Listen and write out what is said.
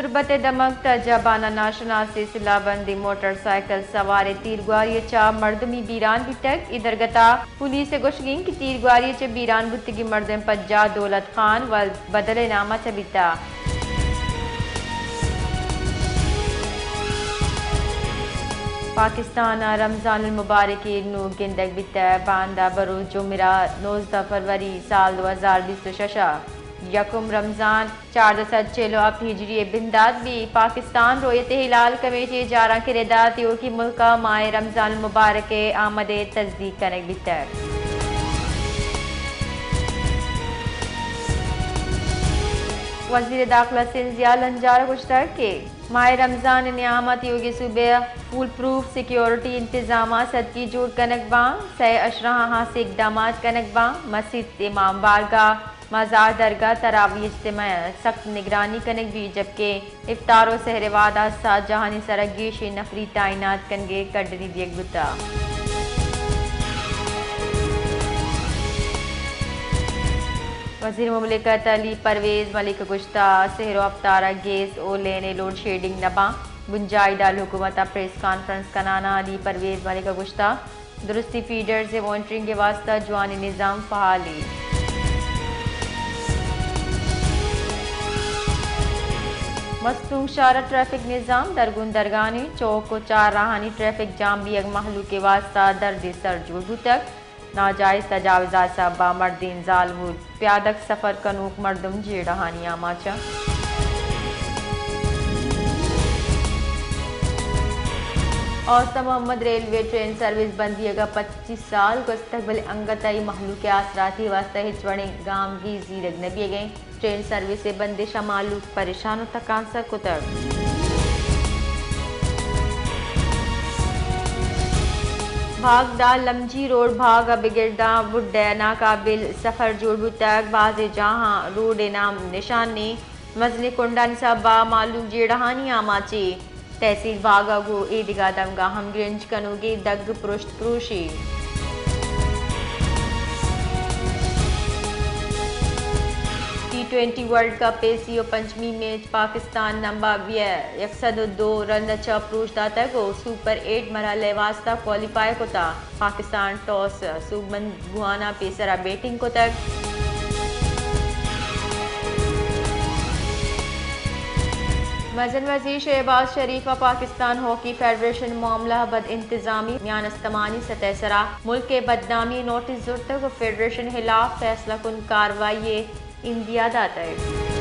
تربت ءِ دمگ تجہ بان ءَ ناشناسیں سلاہ بندیں موٹر سائیکل سوارے تیرگواری ءَ چہ مردمی بیران بیتگ۔ اے درگت ءَ پولیس ءِ گوشگ اِنت کہ تیرگواری ءَ چہ بیران بوتگیں مردم پجاہ دولت خان ولد بدل ءِ نام ءَ چہ بیتگ۔ پاکستان ءَ رمضان المبارک عید نوں گندگ بیتگ۔ باندا بروچ جمعرا نوزدہ فروری سال دو ہزار بیست ءُ شش ءَ یکم رمضان چاردہ سد چل ءُ ہپت ہجری ءِ بندات بی۔ پاکستان رویت ہلال کمیٹی ءِ جارانکیں رداتی ایوکی ملک ءَ ماہ رمضان المبارک ءِ آمد ءِ تصدیق کنگ بیتگ۔ وزیر داخلہ سنزیا لنجار ءَ گوشتگ کہ ماہ رمضان ءِ نیام ءَ تیوگیں صوبہ ءَ فول پروف سیکیورٹی انتظامات سدکی جوڑ کنگ باں، سئے اشرہ ءَ ہاسیں اقدامات کنگ باں، مسیت، امام بارگاہ، مزار، درگاہ، تراویح اجتماع ءِ سخت نگرانی کنگ بیت، جبکہ افطار ءُ سحر ءِ وہد ءَ ساہ جاہانی سر ءَ گیشیں نفری تعینات کنگ ءِ کڈنی دیگ بوتگ۔ وزیر مملکت علی پرویز ملک ءَ گوشتگ، سحر ءُ افطار ءَ گیس ءُ لین ءِ لوڈ شیڈنگ نہ باں۔ بنجاہی دارالحکومت ءَ پریس کانفرنس کنان ءَ علی پرویز ملک ءَ گوشتگ، درستیں فیڈرز ءِ مانیٹرنگ ءِ واستہ جوانیں نظام فعال ایں۔ مستونگ شہر ءِ ٹریفک نظام درگون درگانی چوک ءُ چار راہانی ٹریفک جام بیگ مہلوک ءِ واستہ دردے سر جوڑ بوتگ۔ ناجائز تجاوزات سبب ءَ مردین زالبول پیادگ سفر کنوک مردم جیڑہانی آماچ اَنت۔ اوستہ محمد ریلوے ٹرین سروس بند بیگ ءَ پچیس سال گوستگ، بلے انگت ءَ اے مہلوک ءِ آسراتی ءِ واستہ ہچ وڑیں گامگیج زیرگ نہ بیگ ءَ اِنت۔ ٹرین سروس ءِ بندش ءَ مہلوک پریشان ءُ تکانسر کتگ۔ بھاگ داں لمجی روڈ بھاگ ءَ بگر داں بڈ ءَ ناقابل سفر جوڑ بوتگ، بازیں جاہاں روڈ ءِ نام نشان نیں، مزنیں کنڈانی سبب ءَ مہلوک جیڑہانی آماچ ایں۔ تحصیل بھاگ ءَ گوں اے دگہ دمگاں ہمگرنچ کنوکیں دگ پرشت پروشی۔ ٹی ٹوئنٹی ورلڈ کپ ءِ سی ءُ پنچمی میچ پاکستان نمبر ءَ یک سد ءُ دو رن ءَ چہ پروش داتگ ءُ سپر ایٹ مرحلہ ءِ واستہ کوالیفائی کتگ۔ پاکستان ٹاس سوبمند بھوان ءَ پیسر ءَ بیٹنگ کتگ۔ مزن وزیر شہباز شریف ءَ پاکستان ہاکی فیڈریشن معاملہ ءِ بد انتظامی میان استمانی سطح ءِ سرا ملک ءِ بدنامی ءِ نوٹس زرتگ ءُ فیڈریشن ءِ ہلاپ فیصلہ کن کاروائی ءِ عندیہ داتگ۔